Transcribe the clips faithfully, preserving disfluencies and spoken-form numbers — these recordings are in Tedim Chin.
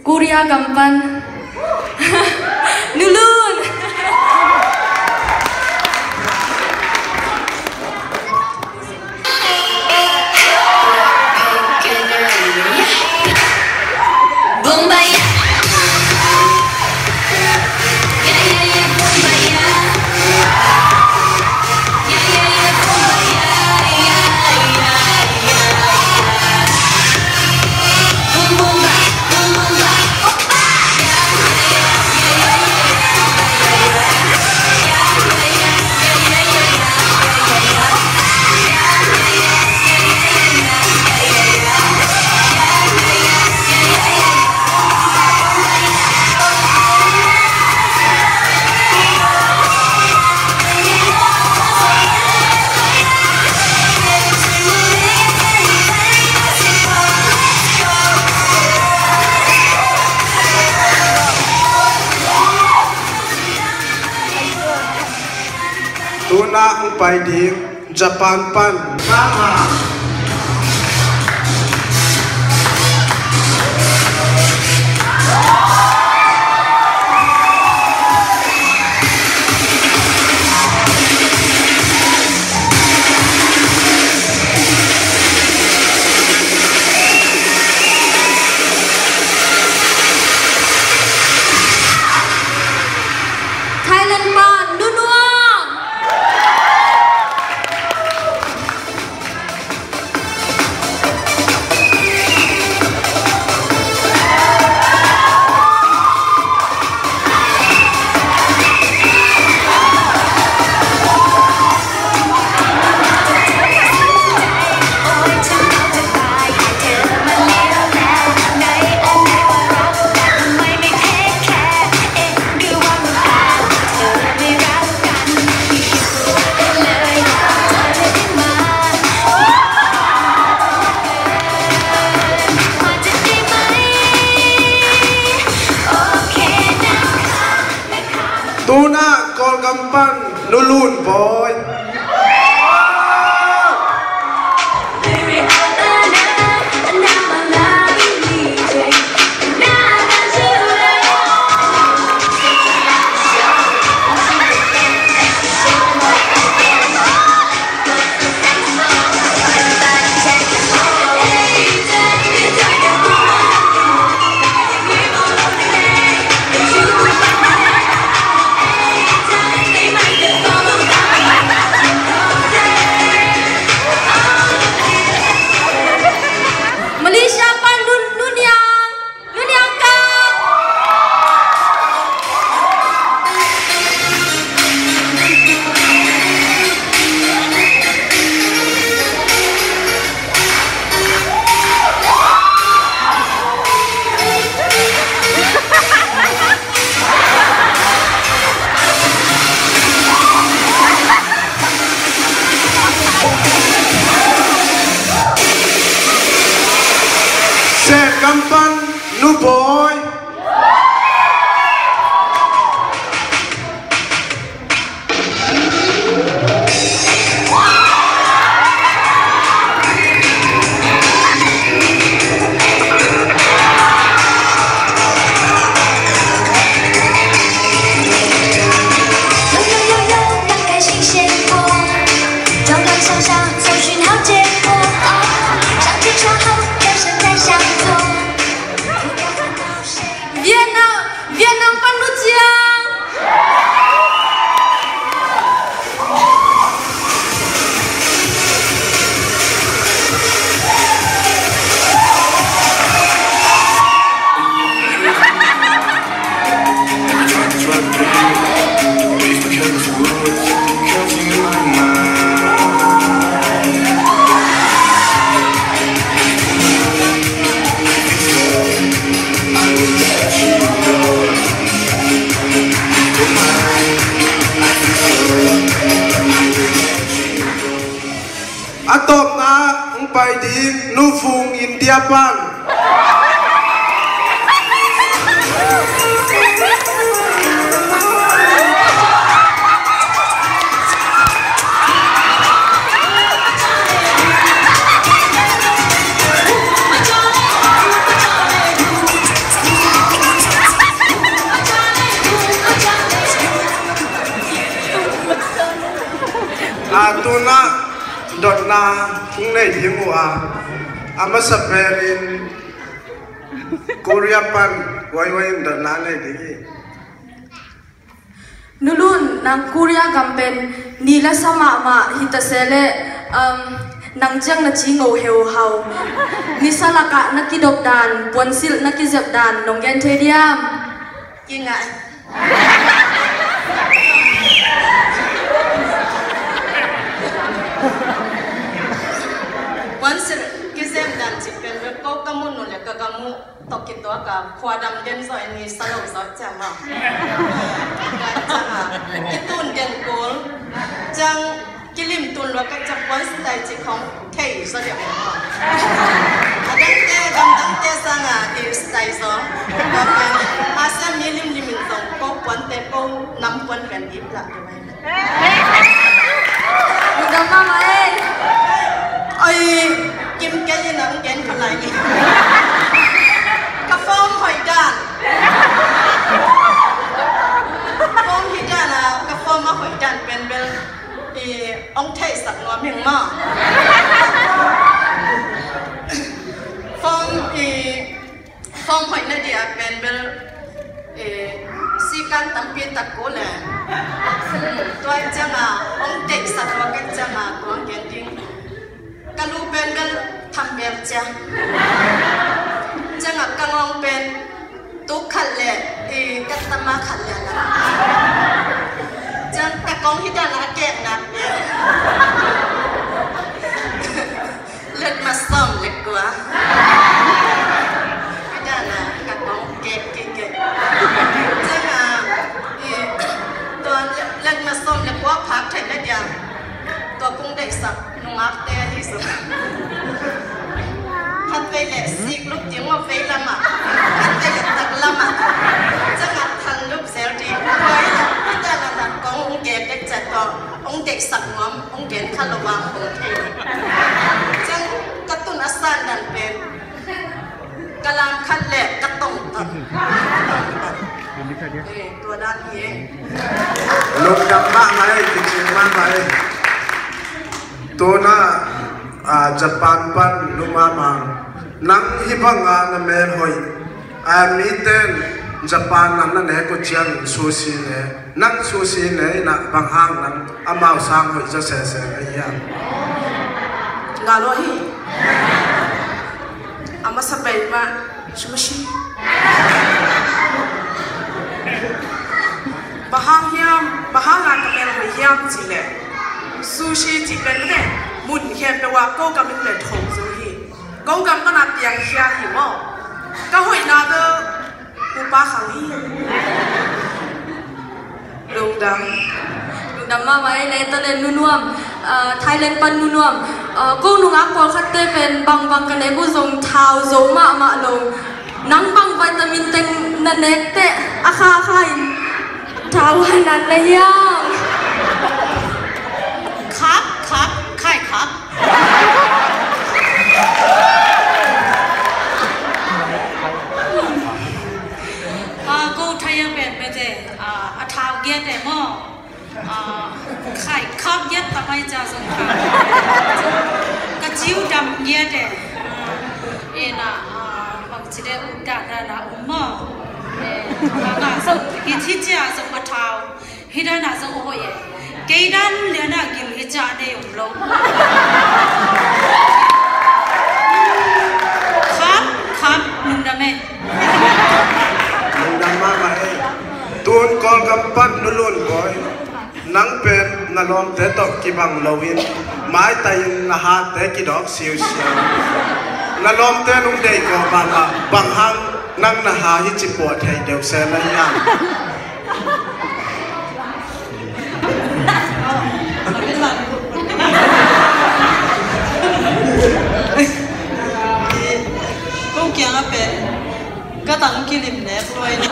Korea gam pan Nu Lun. Tu-in hong pai ding Japan pan Mama. Thailand pan Nu Nuang. Tu-in Kawlgam pan Nu Lun Bawi. Malaysia pan Nu, Nu Niang. Nu Niang Kang. Sep gam pan Nu Bawi. Vietnam, Vietnam pan Nu Ciang. A tawpna hong pai ding Nu Fung India pan. Dotna hong nei ding uh a, a masa penin Korea pan huaihuai in dotna nei ding hi. Nulun, nang Korea gam pen ni le sa mahmah hi ta se leh, um, nang ciang na ci ngo heu hau. Nisa lakah na kidop dan, puansilh na kizep dan nong gen thei diam? Kingai. Puansilh kizem dan cih pen bel ko ka muh nu le ka ka muh tawh kituak a, khuadam den zawh in nisa lo zawh ciang maw. Ciang a kitun den kul ciang kilim tun lua ka ciang puan style cih khong thei zaw liau maw. A dangte, gam dangte sang a i style zaw. Tua pen Asian mi limlim in zong ko puante, ko nam puan pen ip lah. Lungdam mahmah ei. Oi, kim kei in a hong gen kha lai ni. Ka form hoih dan. Form hi dan a, ka form a hoih dan pen bel i hong theihsak nuam hing maw. Form i Form hoih na dia pen bel, eh, sikan tampi tak ko le. Tua ciang a hong deihsak lua ka ciang a tua gen ding. Ka lu pen bel tham bel ciang. Ciang a ka ngawng pen tuk khat le, eh, ka tama khat le la. Ciang ka kong hi dan a kek nak le. Let ma sawm le kua. Hi dan a ka kong kek kek kek. Ciang a, i, tua let, let ma sawm le kua phak thei le dia. Tua kong deihsak nungakte hi su. Khat vei le sik lup ding maw vei lam a. Khat vei le tak lam a. Ciang a than lup zel ding. Tua hi le, hi dan a dan kong hong kek dek ciat tua. Hong deihsak nuam, hong gen kha lo vang hong thei. Ciang ka tun a san dan pen ka lam khat le ka tong tan. Eh, tua dan hi e. Lungdam mahmah ei, kicing mahmah ei. Tuna, ah, Japan pan Nu Mama, nang hih bang a na mel hoih. A, miten Japan nam na nek uh ciang sushi ne. Nang sushi ne in a bang hang nang amau sang hoih zaw sese na hiam? Nga lo hi. A masa pen mah sushi. Bang hang hiam, bang hang a ka mel hoih hiam cih leh, sushi cih pen ne, mun khempeuh ah ko ka min le thong zo hi. Ko gam pan a piang khia hi maw. Ka hoihna bel upa khang hi. Lungdam. Lungdam mahmah ei. Neta le Nu Nuam, ah, Thailand pan Nu Nuam. Ah, ko nungak pawlkhatte pen bangbang ka nek uh zong thau zo mahmah lo. Nang bang vitamin teng na nek teh a kha a kha in thau hai nan na hiam? Khak, khak, khai khak. Ah, ko Thai a pen mete, ah, a thau giat e maw. Ah, khai khak giat ta mai ca zong kha. Ka ciu dam giat e. Ah, e na, ah, bang ci de u da da na um maw. E, ah, nga zong, i ci cia zong a thau. Hi dan a zong hoih e. Kei dan lian a gil hi ca nei um lo. Khap, khap, lungdam e. Lungdam mahmah e. Tun Kawlgam pan Nu Lun Bawi, nang pen na lawmte tawh kibang loin maitai in na hatte kidawk siusiau. Na lawmte nung deih kawh mahmah, bang hang nang na ha hi ci puah thei deuh se na hiam? Ko kiang a pen ka tang kilim nek luai ni.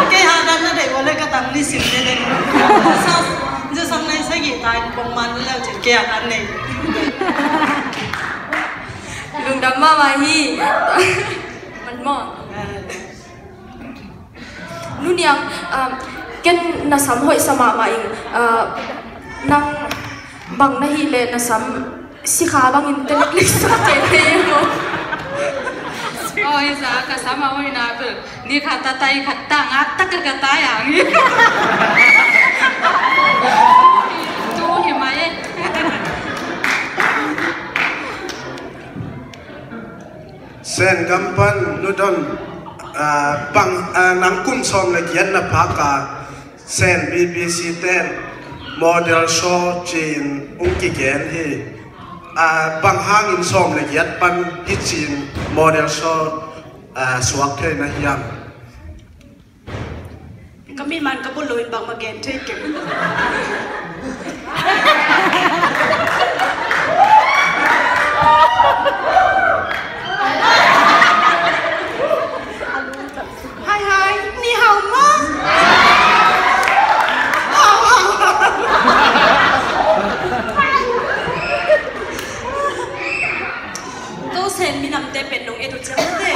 Kei ha dan na dei wale ka tang ni sim ne den. Sa, je sang nai sa gi tai kong man leu cin kei ha dan nei. Lungdam mahmah hi. Man maw. Nu Niang, um, ken na sam hoih sa mahmah ing, uh, nang Bang na hih leh na sam sikha bangin teleklik sa kei thei maw? Aw, hi za ka sam a hoihna bel ni khat a tai khat ta ngak tak a ka tai ang hi. Tu hi mai e. Sen gam pan Nu Don, ah, bang, ah, nang kum sawm le giat na phak a, Sen B B C ten model show ci-in ong kigen hi. Ah, bang hangin sawm le giat pan hi ci-in model show, ah, suak thei na hiam? Ka mi man ka bul loin bangmah gen thei keng. Hai hai, ni hau maw? Hau hau. Ko Sen minamte pen nong et uh ciang mate.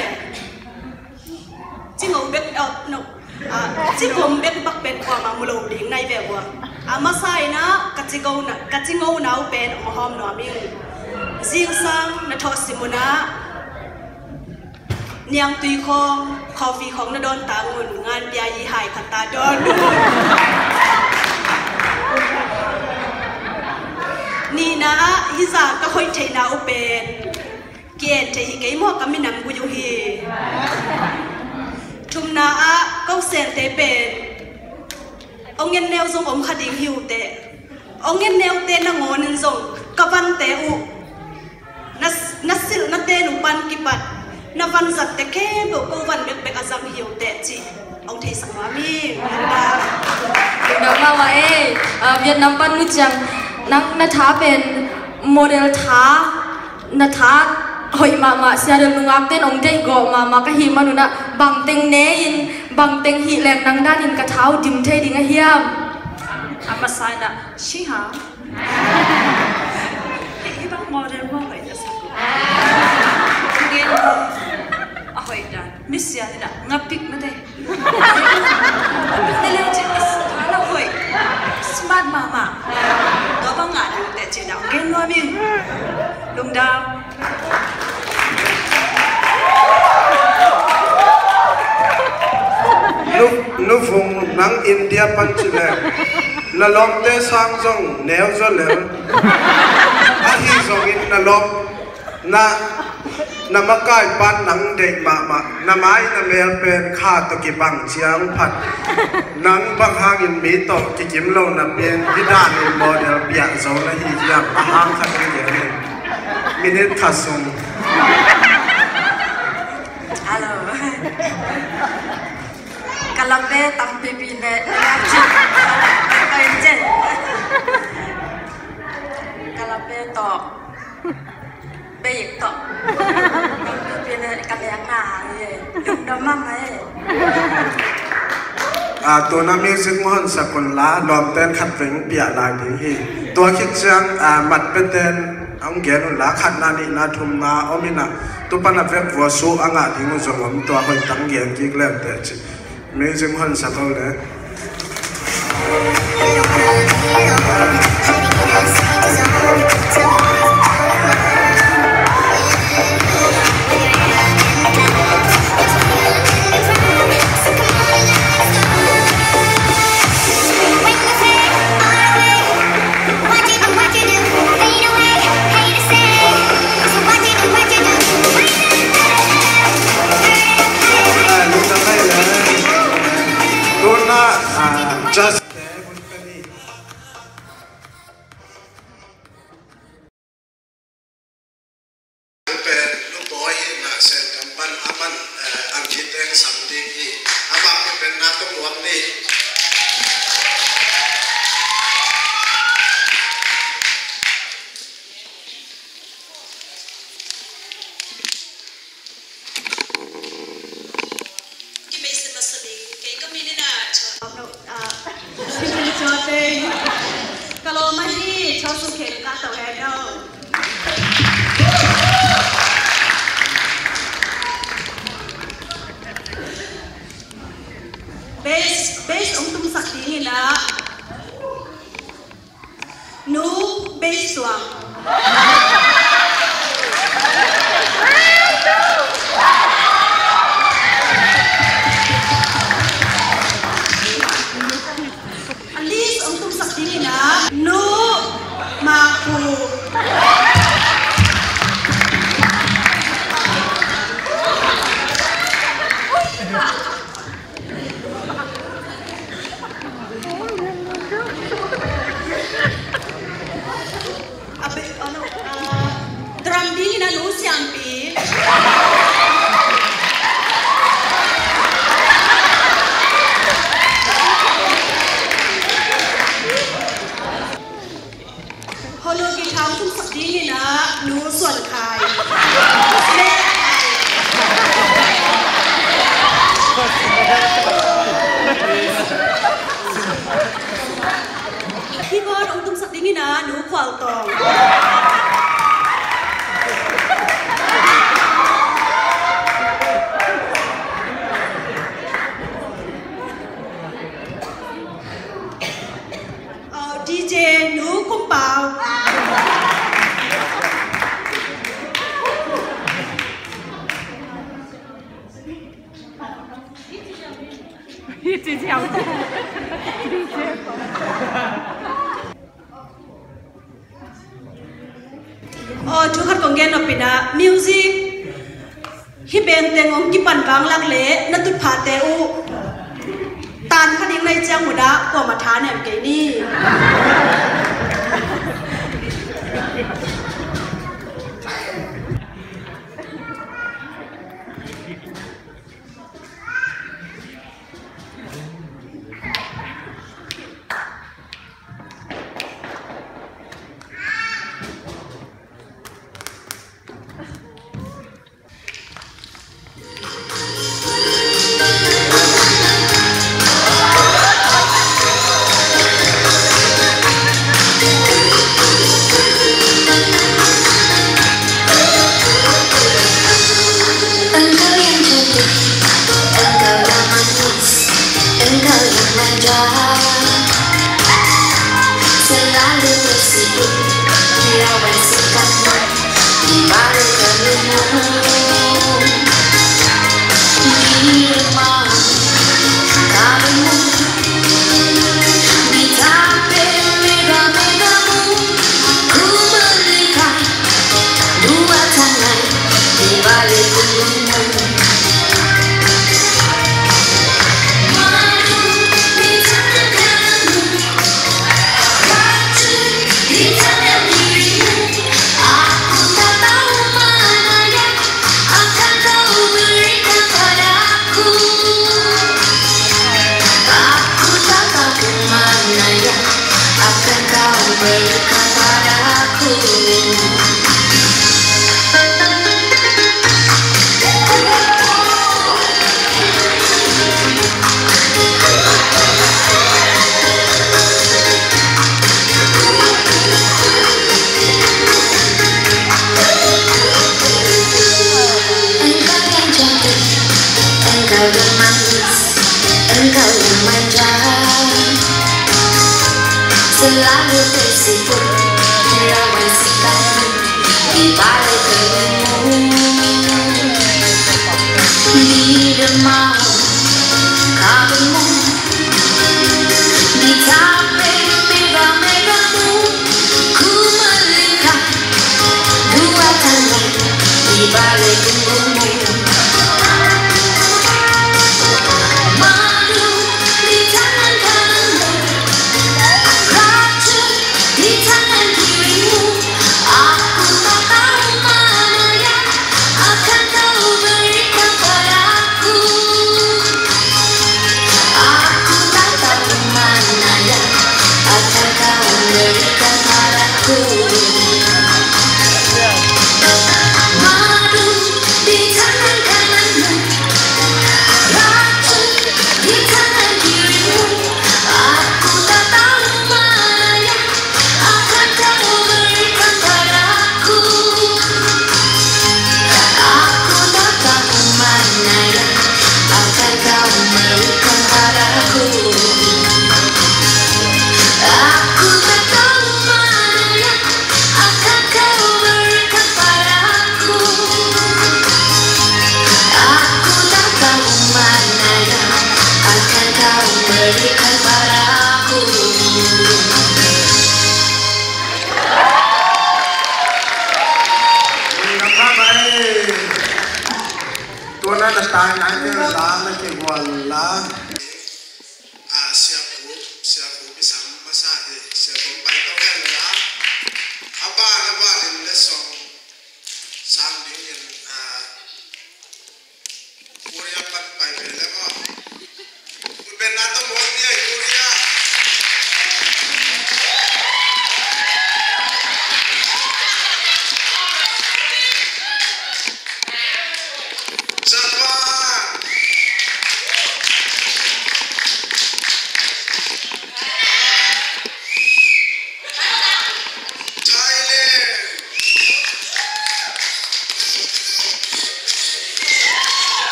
Cingo bek, oh, no. Ah, cigom bek bak pen kuamah mu lo ding nai ve ua. A masa in ah ka cigona, ka cingona uh pen ong hawm nuam ing. Zingsang na thawhsim un ah niangtui khawng, coffee khawng na dawn tang un, ngan pia i hai khat ta dawn un. Nihna ah hi za ka hoih theihna uh pen ki-en thei hi kei maw, ka minam gui uh hi. Thumna ah ko Sente pen ong en neu zong om kha ding hi uh teh. Ong en neute nangawn in zong ka vante uh, na, na silhnate uh pan kipat na vanzatte khempeuh ko van bekbek a zang hi uh teh cih ong theisak nuam ing. Lungdam mahmah ei. Ah, Vietnam pan Nu Ciang, nang na tha pen model tha, na tha hoih mahmah, sia del nungak ten ong deih gawh mahmah ka hih man un ah, bangteng ne in, bangteng hih leng nang dan in ka tha uh dim thei ding a hiam? A masa in ah, si ha. Hih, hih bang model maw hoih na sak uh. Gen a hoih dan. Misial in ah ngapik mate. Ngapik na leu cin is, hala hoih. Smart mahmah. Tua bang ngah ding teh cin ah gen nuam ing. Lungdam. Nu, Nu Vung, nang India pan ci leh na lawmte sang zong neu zaw lel. Ahi zongin na lawm, na, na makai pan nang deih mahmah, na mai na mel pen kha tawh kibang ciang phat. Nang bang hangin mi tawh kikim lo napi-in hih danin model piah zo na hi hiam? A hang khat in gen in. Minute khat sung. Hello. Ka love tampipi le, ka love tawh. Beik tawh. Tampipi le ka leng na hi. Lungdam mahmah hi. Ah, tuna music mu honsak un la, lawmten khat veng piah lai ding hi. Tua khit ciang, ah, mat peten hong gen un la, khatna, nihna, thumna om in ah, tu pan a vek vua su a ngah ding uh zong om, tua hoih tang gen kik leng teh ci. Music honsak un le. Tuna, ah, just pen nu bawi hi na, Sengkam pan a man, eh, ang kiteng sam ding hi. A bang pen na tong nuam ni. Ki mei se masa ding, kei ka min in ah, Chua. No, ah, Chua Teng. Ka lawm ahi, Chua Sung Kheng ka tawh he ka. Bass, bass ong tumsak ding in ah. Nu, Sua. A list hong tumsak dingin ah Nu Mak Pu. A be-, ano, ah, drum dingin ah Nu Siampi. Hollow guitar tumsak dingin ah Nu Suan Khai. Keyboard hong tumsak dingin ah Nu Khual Tawng. Oh, D J Nu Kum Pau. Oh, thu khat kong gen nop in ah, music hih band teng hong kipan vang lak leh na tutphahte uh tan kha ding na hih ciang un ah kuamah tha nem kei ni. Engkau yang cantik, engkau yang manis, engkau yang manja. Selalu bersibuk di lawan sikapmu, di balik kelimu. Di rumah kamu, di tamping mega-megamu, ku melihat dua tangan di balik punggungmu. Madu di tangan kananmu, racun di tangan kirimu. Aku tak tahu mana yang akan kau berikan padaku. Aku tak tahu mana yang akan kau berikan padaku. Engkau yang cantik, engkau yang manis, engkau yang manja. Selalu bersibuk di lawan sikapmu, di balik kelimu. Di dermawan kalbumu, di tamping mega-megamu, ku melihat dua tangan di balik punggungmu. Madu di tangan kananmu, racun di tangan kirimu. Aku tak tahu mana yang akan kau berikan padaku. Aku tak tahu mana yang akan kau berikan padaku. Madu di Tua na na tai nai te la na ke guan la. A, siapu, siapu mi sam masa hi, siapu pai to gen la. A ba na ba in le song sang ding in, a, Korea